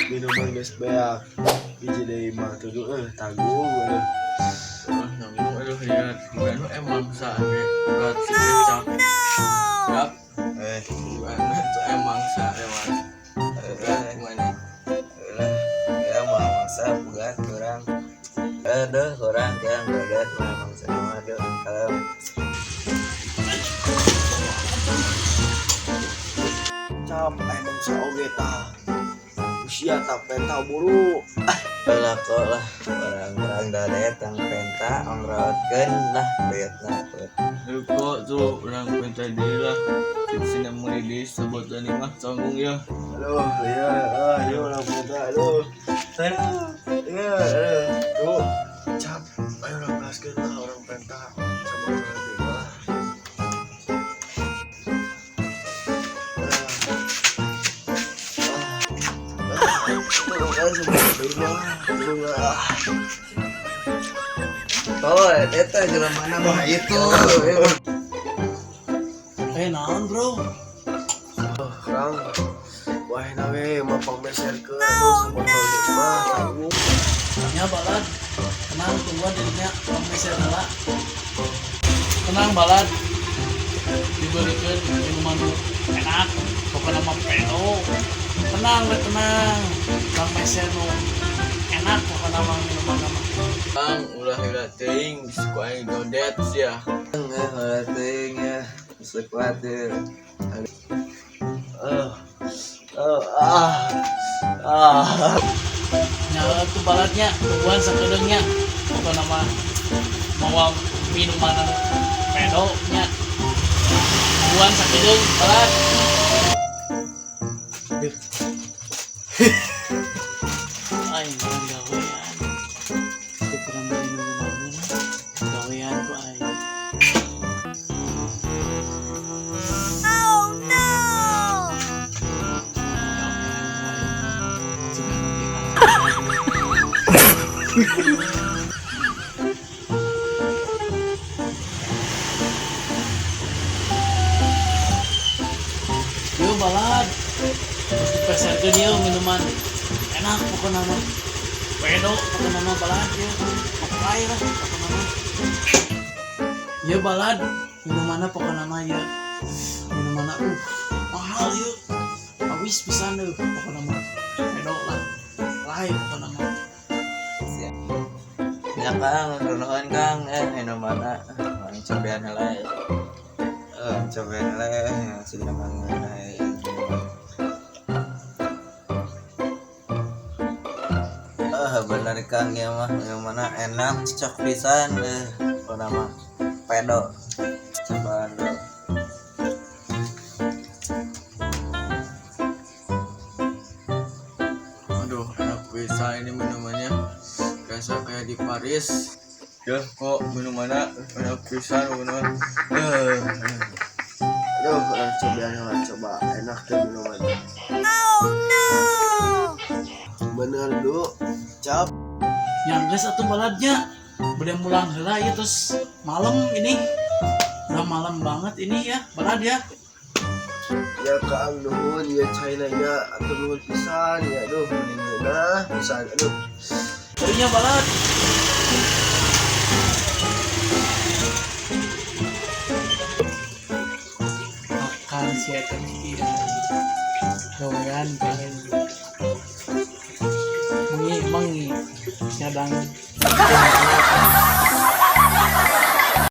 Minuman geus beak. Hiji deui mah tuduh tanggung aduh. Nanggung aduh ya, bukan emang sa ge berat si kecap. Yap, bukan itu emang sa emang. Berat gimana? Lah, ya mau mangsa bukan kurang. Aduh, kurang kan berat mah mangsa mah aduh. Kalau Cap aya mangsa oge tah. Usia tak penta buru. Lah kok lah orang-orang datang penta ongrokeun lah duitna. Kok tuh orang penta deui lah. Tipsina meuli deui sabotan mah canggung ya. Aduh, ya, ayo orang penta aduh. Aduh, ya, aduh. Duh, cap, ayo orang gaskeun lah orang penta sabotan deui mah. Oh, eta jelema mah itu. Naon bro? Kang, wah nawe mah pangmeserkeun aduh sabotol deui mah tanggung. Ya balad, tenang tungguan dirinya pangmeser heula. Tenang balad, diberikan minuman enak, pokoknya mah pedo. Tenang we tenang, pangmeser nu enak pokoknya mah minuman mah. Kang ulah heula teuing geus ku aing dodet sia. Ulah teuing ya. Geus kuatir. Nya tuh baladnya, tungguan sakedeungnya. Pokoknya mah mawa minuman pedo nya. Tungguan sakedeung balad. Aing kurang gawean. Teu kurang beli nu ngeunah. Gawean ku aing. Oh no! Gawean ku aing. Sugan oge Yo balad. Terus dipeserkeun ieu minuman enak pokokna mah. Pedo pokokna mah balad ieu. Makai lah pokokna mah. Ieu balad minumanna pokokna mah ieu. Minumanna mahal ieu. Awis pisan deuh pokokna mah. Pedo lah. Lain pokokna mah. Ya Kang, nuhun Kang, minumanna urang cobian heula. Cobian heula ya, sudah mangan. Bener Kang ya mah minumanna enak, cocok pisan pokona mah pedo. Cobaan dulu. Aduh, enak pisan ini minumannya. Rasa kayak di Paris. Ya kok minumannya enak pisan minuman. Aduh, orang cobian heula coba enak teh minuman. Oh no! Bener du, cap. Yang geus atuh baladnya. Bade mulang heula ieu terus malam ini. Udah malam banget ini ya, balad ya. Ya Kang nuhun ya China nya atuh nuhun pisan ya aduh mending ngeunah pisan aduh. Beunya balad. Makan si eta ieu. Gawean paling. Mengi mengi nyadang.